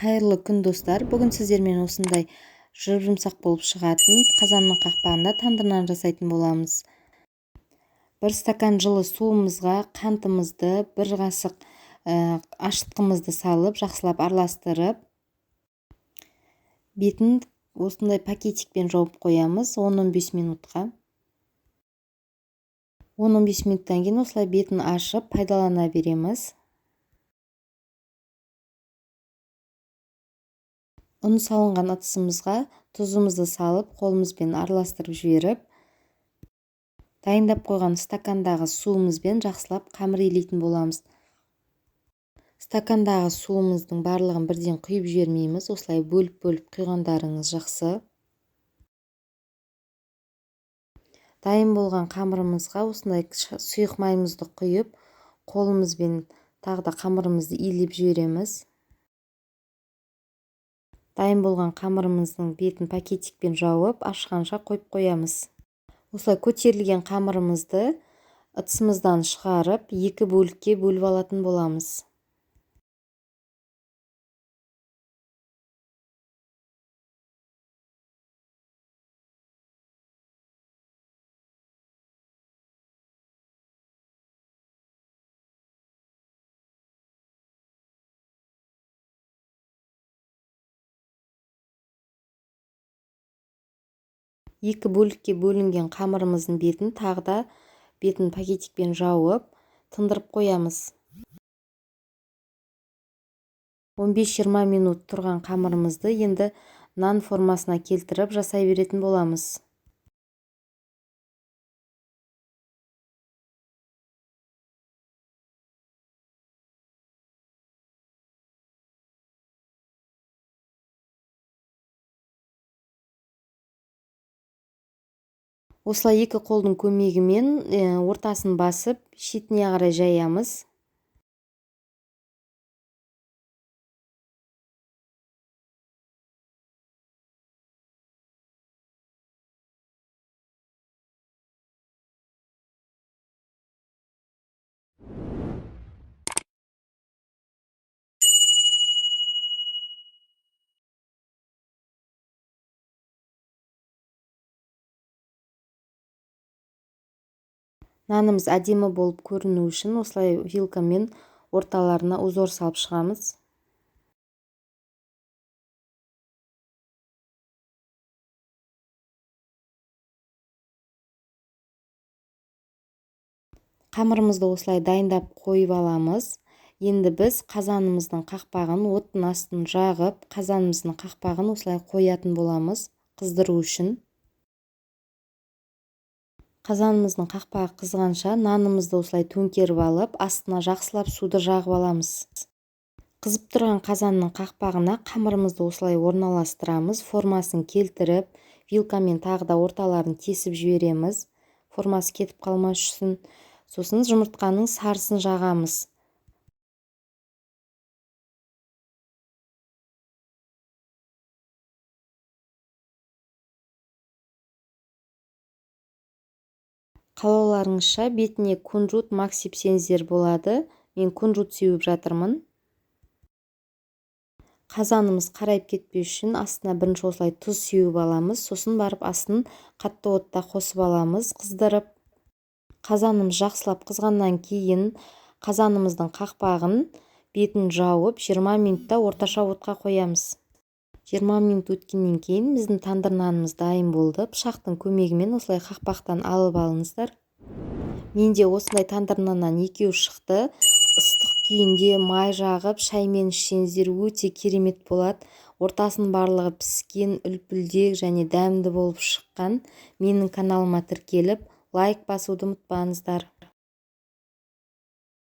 Қайырлы күн, достар! Бүгін сіздермен осындай жұп-жұмсақ болып шығатын қазанның қақпағында тандыр нан жасайтын боламыз. Бір стакан жылы суымызға қантымызды, бір қасық ашытқымызды салып, жақсылап араластырып, бетін осындай пакетикпен жауып қоямыз 10-15 минутқа. 10-15 минуттан кейін осылай бетін ашып пайдалана береміз. Ұн салынған ыдысымызға тұзымызды салып, қолымызбен араластырып жіберіп, дайындап қойған стакандағы суымызбен жақсылап қамыр илейтін боламыз. Стакандағы суымыздың барлығын бірден құйып жібермейміз, осылай бөліп-бөліп құйғандарыңыз жақсы. Дайын болған қамырымызға осындай сұйық майымызды құйып, қолымызбен тағы да қамырымызды илеп жібереміз. Дайын болған қамырымыздың бетін пакетикпен жауып, ашқанша қойып қоямыз. Осылай көтерілген қамырымызды ыдысымыздан шығарып, екі бөлікке бөліп алатын боламыз. Екі бөлікке бөлінген қамырымыздың бетін тағы да бетін пакетикпен жауып, тындырып қоямыз. 15-20 минут тұрған қамырымызды енді нан формасына келтіріп жасай беретін боламыз. Осылай екі қолдың көмегімен ортасын басып, шетіне қарай жаямыз. Нанымыз әдемі болып көріну үшін осылай вилкамен орталарына узор салып шығамыз. Қамырымызды осылай дайындап қойып аламыз. Енді біз қазанымыздың қақпағын оттың астын жағып, қазанымыздың қақпағын осылай қоятын боламыз қыздыру үшін. Қазанымыздың қақпағы қызғанша нанымызды осылай төңкеріп алып, астына жақсылап суды жағып аламыз. Қызып тұрған қазанның қақпағына қамырымызды осылай орналастырамыз, формасын келтіріп, вилкамен тағы да орталарын тесіп жібереміз, формасы кетіп қалмас үшін. Сосын жұмыртқаның сарысын жағамыз. Қалауларыңызша бетіне кунжут, мак сепсеңіздер болады. Мен кунжут сеуіп жатырмын. Қазанымыз қарайып кетпес үшін астына бірінші осылай тұз сеуіп аламыз, сосын барып астын қатты отта қосып аламыз, қыздырып. Қазанымыз жақсылап қызғаннан кейін қазанымыздың қақпағын бетін жауып 20 минутта орташа отқа қоямыз. 20 минут өткеннен кейін біздің тандыр нанымыз дайын болды. Пышақтың көмегімен осылай қақпақтан алып алыңыздар. Менде осындай тандыр наннан екеу шықты. Ыстық күйінде май жағып, шаймен ішсеңіздер өте керемет болады. Ортасының барлығы піскен, үлпілдек және дәмді болып шыққан. Менің каналыма тіркеліп, лайк басуды ұмытпаңыздар.